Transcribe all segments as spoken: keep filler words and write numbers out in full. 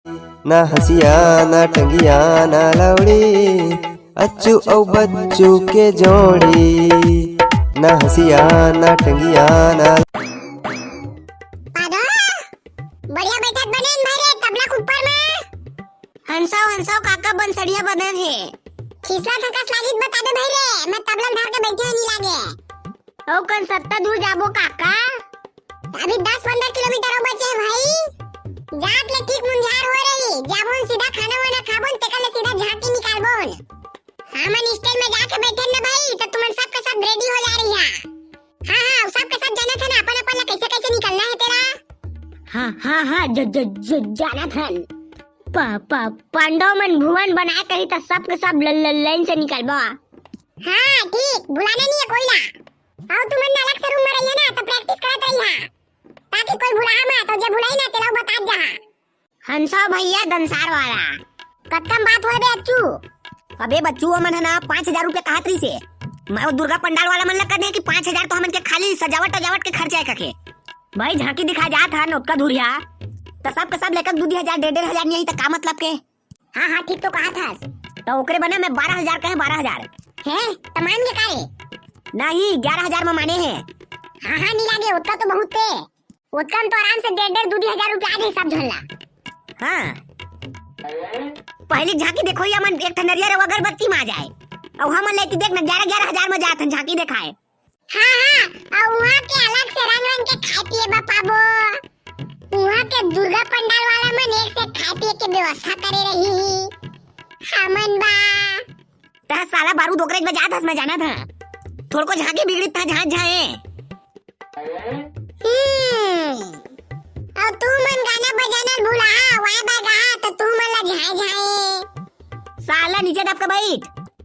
ना हँसिया, ना टंगिया, ना लौड़ी, अच्छू अउ बच्चू के जोड़ी। ना हँसिया, ना टंगिया, ना पादो, बढ़िया बैठत बने न भाई रे, तबला के ऊपर में। हंसाओ, हंसाओ, काका बंसड़िया बदन हे। खिसला थकस लागिस बता दे भाई रे, मैं तबला धर के बैठे हँव, नी लागे। अउ कन सत्ता दूर जाबो काका? अभी दस पंद्रह किलोमीटर अउ बचे हे भाई। जात ले ठीक मुंधियार हो रही, जाबोन सीधा खाना वाना खाबोन, तेकर ले सीधा झांकी निकालबोन। हमन स्टेज में जाके बैठे न भाई, तो तुमन सब के सब रेडी हो जा रही है। हाँ, हाँ, सब के सब जानत हन अपन अपन ला कैसे कैसे निकलना है तेला। हाँ, हाँ, हाँ, ज, ज, ज, जानत हन। प, प, पांडव मन भुवन बनाए कही त सब के सब ल, ल, लाइन से निकलबो। हाँ, ठीक, भुलाना नहीं है कोई ला। अउ तुमन अलग से रूम में रहिए ना, तो प्रैक्टिस करत रहिहा, ताकि कोई भुला मत, तो जे भुलाई ना, तेला बता जा। हंसा भैया दंसार वाला। कतका म बात होय बे अच्छू? अबे बच्चू, ओमन ह ना पाँच हजार रुपया कहत रहिसे। मैं वो दुर्गा पंडाल वाला मन ल कह दे कि पाँच हजार तो हमन के खाली सजावट वजावट के खर्चा है कखे। भाई झांकी दिखा जात हन ओतका दूरिहा, त सब के सब लेकर दू दू हजार, डेढ़ डेढ़ हजार नहीं आई त का मतलब के? हाँ, हाँ, ठीक तो कहत हस। त ओकरे बना मैं बारह हजार कहे, बारह हजार। हैं? त मान के का रे? नहीं, ग्यारह हजार में माने हे। हाँ, हाँ, नहीं लागे, ओतका तो बहुत ते। ओतका में तो आराम से डेढ़, डेढ़, दू, दू हजार रुपया आ जाही सब झन ला। हाँ। पहली झांकी देखो, ये मन एक ठन नरियर अउ अगरबत्ती में आ जाए। अउ हमन लेती देख ना, ग्यारह, ग्यारह हजार में जात हन झांकी देखाए। हाँ, हाँ, अउ उहाँ के अलग से रंग रंग के खाए पिए बर पाबो। उहाँ के दुर्गा पंडाल वाला मन एक से खाए पिए के व्यवस्था करे रही। हमन बा। तह साला बारूद ओकरे में जात हस, मैं जानत हँव। थोड़को झांकी बिगड़ित था, झांक झाए। हम्म। अउ तुमन गाना बजाना भुला, वाह बा गा, त तुमन ला झाए झाए। साला नीचे दब के बैठ।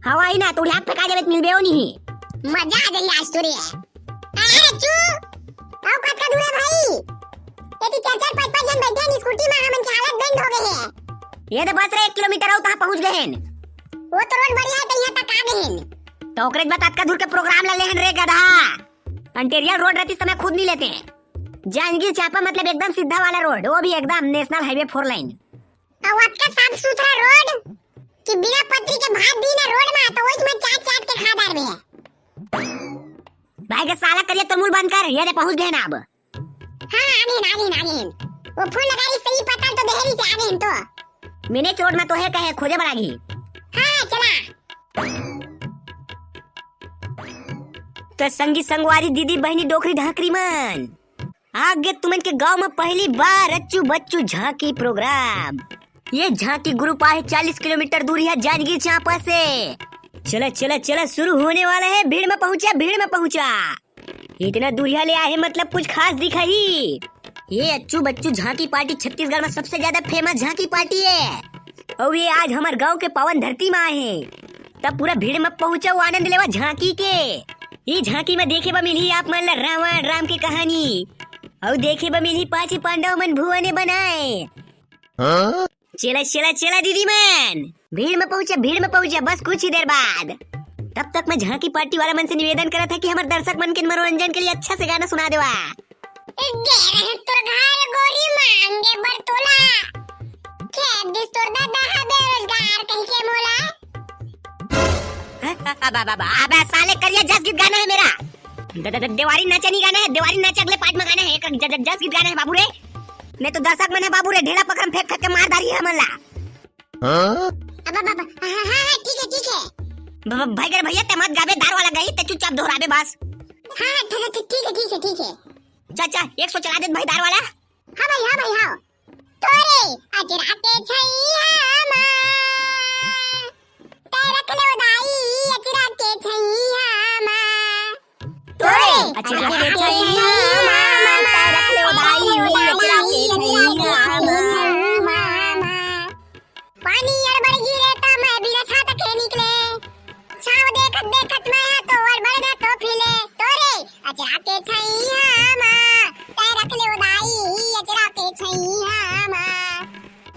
हवा आई ना, तो उड़िया के फेंका जाबे, त मिलबे ओ नहीं। मजा आ जाई आज तो रे। अरे चू, अउ कतका दूर है भाई? ये तो चार चार पाँच पाँच जन बैठे हैं स्कूटी में, हमन के हालत बेंड हो गए हैं। ये तो बस रे, एक किलोमीटर अउ तहाँ पहुँच गए हैं। वो तो रोड बढ़िया है, तो यहाँ तक आ गए हैं। तो ओकरे बाद अतका दूर के प्रोग्राम ला ले हन रे गधा। अंटेरियल रोड रहती तो मैं खुद नहीं लेते। जांजगीर चांपा मतलब एकदम सीधा वाला रोड, वो भी एकदम नेशनल हाईवे फोर लाइन। अउ अतका साफ सुथरा रोड कि बिना पतरी के भात दी ना रोड में, तो ओइच में चाट चाट के खा डारबे। भाई के साला करिया तो मुंह बंद कर, ये ले पहुंच गए ना अब। हाँ, आगे ना, आगे ना, आगे। वो फोन लगा रही सही पता तो देहरी से आगे तो। मैंने चोट में तो है कहे खोजे बड़ा घी। हाँ, चला। तो संगी संगवारी दीदी बहनी डोकरी ढाकरी मन, आगे तुमन के गांव में पहली बार अच्छू बच्चू झांकी प्रोग्राम। ये झांकी ग्रुप आहे चालीस किलोमीटर दूर है जांजगीर चांपा से। चला, चला, चला, शुरू होने वाला है। भीड़ में पहुंचा, भीड़ में पहुंचा। इतना दूरिया ले आहे मतलब कुछ खास दिखाही। ये अच्छू बच्चू झांकी पार्टी छत्तीसगढ़ में सबसे ज्यादा फेमस झांकी पार्टी है। अउ ये आज हमर गांव के पावन धरती में आए हैं, तब पूरा भीड़ में पहुंचा, आनंद लेवा झांकी के। ये झांकी में देखे बर मिलही आप मन ला रावण राम के कहानी, अउ देखे बर मिलही पांची पांडव मन भुवन बनाए। हाँ? चला, चला, चला दीदी मन, भीड़ में पहुंचा, भीड़ में पहुंचा, बस कुछ ही देर बाद। तब तक मैं झांकी पार्टी वाला मन से निवेदन करत है कि हमर दर्शक मन के मनोरंजन के लिए अच्छा से गाना सुना देवा। गे रहन तोर घर गोरी मांगे बर तोला, खेद दिस तोर दादा ह बेरोजगार कहिके मोला। अबे, अबे, अबे, अबे, साले करिया जस गीत गाना है मेरा। द-, द-, द-, देवारी नाचा नहीं गाना है, देवारी नाचा अगले पार्ट में गाना है, एक ज-, ज-, जस गीत गाना है बाबू रे। नहीं तो दर्शक मन है बाबू रे, ढेला पकड़ फेंक फेंक के मार डारी है हमन ला। हाँ? अब, अब, अब, हाँ, हाँ, हाँ, ठीक है, ठीक है। ब-, ब-, भाई गर भैया, ते मत गाबे, दार वाला गाई, ते चुपचाप दोहराबे बस। हाँ, हाँ, ठीक है, ठीक, ठीक है, ठीक है, ठीक है। चाचा, एक सौ चला दे भाई दार वाला। हाँ भाई, हाँ भाई, हाँ। तोरे अचरा के छैया मा, ते रख ले ओ दाई, अचरा के छैया मा। तोरे अचरा के छैया मा, ते रख ले ओ दाई, अचरा के छैया मा। पानी अड़बड़ गिरे त मैं बिना छाता के निकले। छाव देखत देखत मैं तो अड़बड़ गा तो फिले। तोरे अचरा के छैया मा, ते रख ले ओ दाई, अचरा के छैया मा।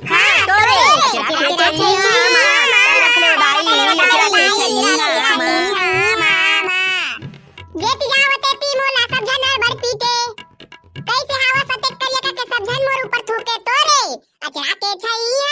हाँ, तोरे अचरा के छैया मा, ते रख ले ओ दाई, अचरा के छैया मा। जेती जावते ती मोला सब झन अड़बड़ पीटे। कैसे हवा सतेक करिया के सब झन मोर ऊपर थूके। तोरे अचरा के छैया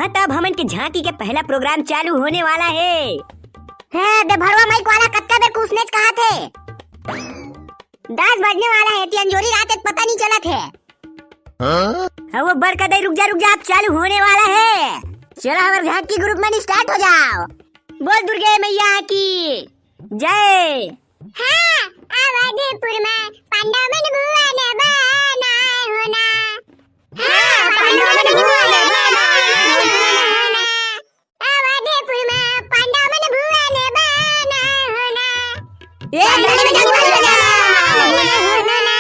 हाँ, तब हमन के झांकी के पहला प्रोग्राम चालू होने वाला हे। हाँ, दे भरवा माइक वाला कतका बेर कुसनेच कहाथे। दस बजने वाला हे, ती अंजोरी रात हे, पता नहीं चलत हे। हाँ? हाँ, वो बड़का दाई, रुक जा, रुक जा, अब चालू होने वाला हे। चलो, हमर झांकी ग्रुप मन स्टार्ट हो जाओ। बोल दुर्गे मैया की जय। हाँ, अवधपुर में पांडव मन भुवन बनाए हो ना। हाँ, पांडव मन भुवन बनाए हो ना। अवधपुर में पांडव मन भुवन बनाए हो ना। ए, पांडव मन भुवन बनाए हो ना।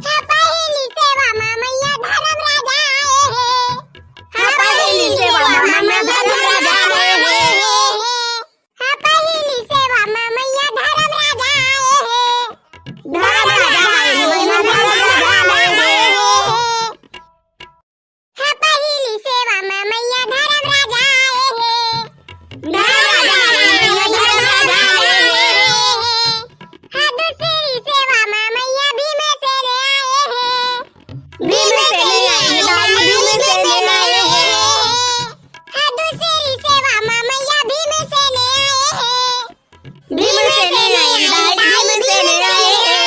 हाँ, पहली सेवा में मैया धर्म राजा आए हे। हाँ, पहली सेवा में मैया धर्म राजा आए हे। हाँ, पहिली सेवा म मैया धर्म राजा आए हे। धर्म राजा आए हे, मैया धर्म राजा आए हे। हाँ, पहिली सेवा म मैया धर्म राजा आए हे। धर्म राजा आए हे, मैया धर्म राजा आए हे। हाँ, दूसरी सेवा म मैया भीमसेन आए हे। भीमसेन आए हे, भीमसेन आए हे। हाँ, दूसरी सेवा म मैया भीमसेन आए हे। भीमसेन आए हे, भीमसेन आए हे।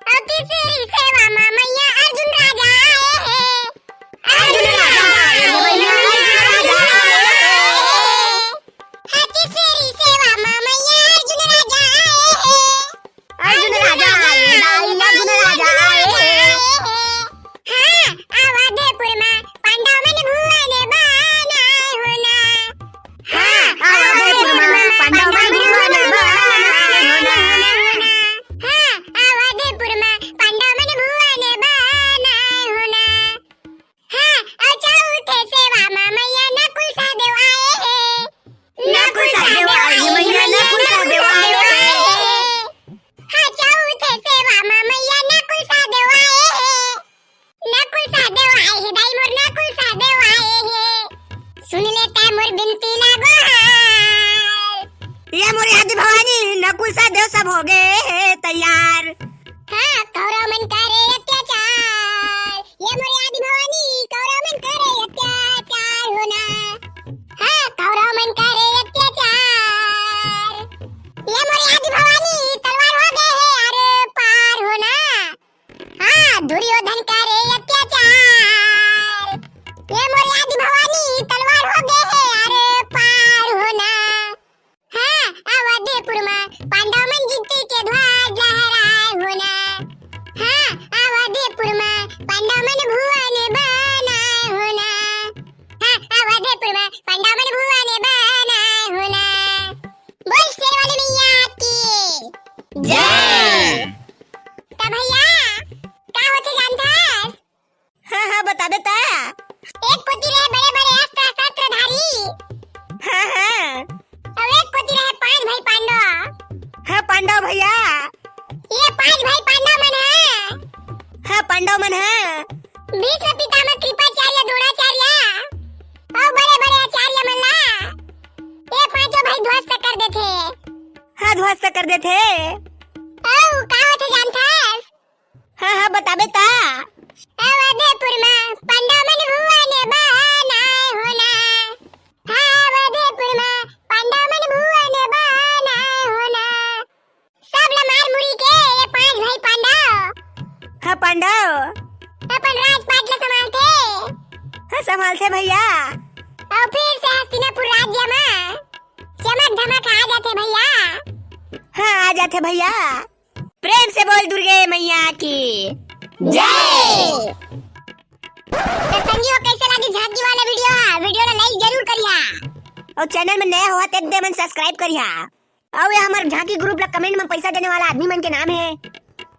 अउ तीसरी सेवा म मैया अर्जुन राजा आए हे। अर्जुन राजा आए हे, मैया अर्जुन राजा आए हे। हाँ, तीसरी सेवा म मैया अर्जुन राजा आए हे। अर्जुन राजा आए हे, दाई अर्जुन राजा आए हे। हाँ, अवधपुर म पांडव मन भुवन बनाए हो ना। हाँ, अवधपुर म पांडव मन भुवन बनाए हो ना। हाँ, अवधपुर म पांडव मन भुवन बनाए हो ना। हाँ, अउ चौथे सेवा म मैया नकुल सहदेव आए हे। नकुल सहदेव आए हे, मैया नकुल सहदेव आए हे। हाँ, चौथे सेवा म मैया नकुल सहदेव आए हे। नकुल सहदेव आए हे, दाई मोर नकुल सहदेव आए हे। सुन ले तैं मोर बिनती ला गोहार। ये मोर आदि भवानी, नकुल सहदेव सब हो गे हे तैयार। हाँ, कौरव मन करे अत्याचार। ये मोर आदि भवानी, कौरव मन करे अत्याचार हो ना। हाँ, कौरव मन करे अत्याचार। ये मोर आदि भवानी, तलवार हो गे हे आर पार हो ना। हाँ, दुर्योधन करे अत्याचार। ये मोर आदि भवानी, तलवार हो गे हे आर पार हो ना। हाँ, अवधपुर म पांडव मन जीत के ध्वज लहराए हो ना। हाँ, अवधपुर म पांडव मन भुवन बनाए हो ना। हाँ, अवधपुर म पांडव मन भुवन बनाए हो ना। बोल शेर वाली मैया की जय। त भैया, का होथे जानथस? हाँ, हाँ, बताबे त। एक कोती रहे बड़े-बड़े अस्त्र-शस्त्रधारी। हाँ, हाँ। अउ एक कोती रहे पांच भाई पांडव। हाँ, पांडव भैया। ये पांच भाई पांडव मन ह। हाँ, पांडव मन ह। भीष्म पितामह, कृपाचार्य, द्रोणाचार्य अउ बड़े-बड़े आचार्य मन ला ये पांचों भाई ध्वस्त कर देथे। हाँ, ध्वस्त कर देथे। अउ का होथे जानथस? हाँ, हाँ, बताबे त। अवधपुर म पांडव मन भुवन बनाए हो ना। हाँ, अवधपुर म पांडव मन भुवन बनाए हो ना। सब ल मार मुरी के ये पांच भाई पांडव। हाँ, पांडव। अपन राजपाट ल संभालथे। हाँ, संभालथे भैया। अउ फिर से हस्तिनापुर राज्य म चमक धमक आ जाथे भैया। हाँ, आ जाथे भैया। प्रेम से बोल दुर्गे मैया की जय। त संगी हो, कैसे लगी झांकी वाला वीडियो? हाँ, वीडियो ला लाइक जरूर करिहा। अउ चैनल में नया होहा त एक दे मन सब्सक्राइब करिहा। अउ ये हमर झांकी ग्रुप ला कमेंट में पैसा देने वाला आदमी मन के नाम हे।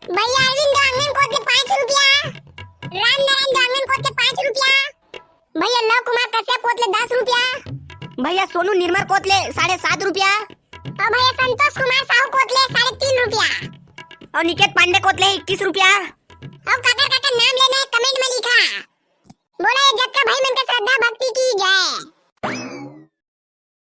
भैया अरविंद देवांगन कोतले पाँच रुपया, राम नारायण देवांगन कोतले पाँच रुपया, भैया लव कुमार कश्यप कोतले दस रुपया, भैया सोनू निर्मल कोतले साढ़े सात रुपया, अउ भैया संतोष कुमार साहू कोतले साढ़े तीन रुपया, अउ निकेत पांडे कोतले इक्कीस रुपया। अउ काकर काकर नाम लेना हे कमेंट में लिखा।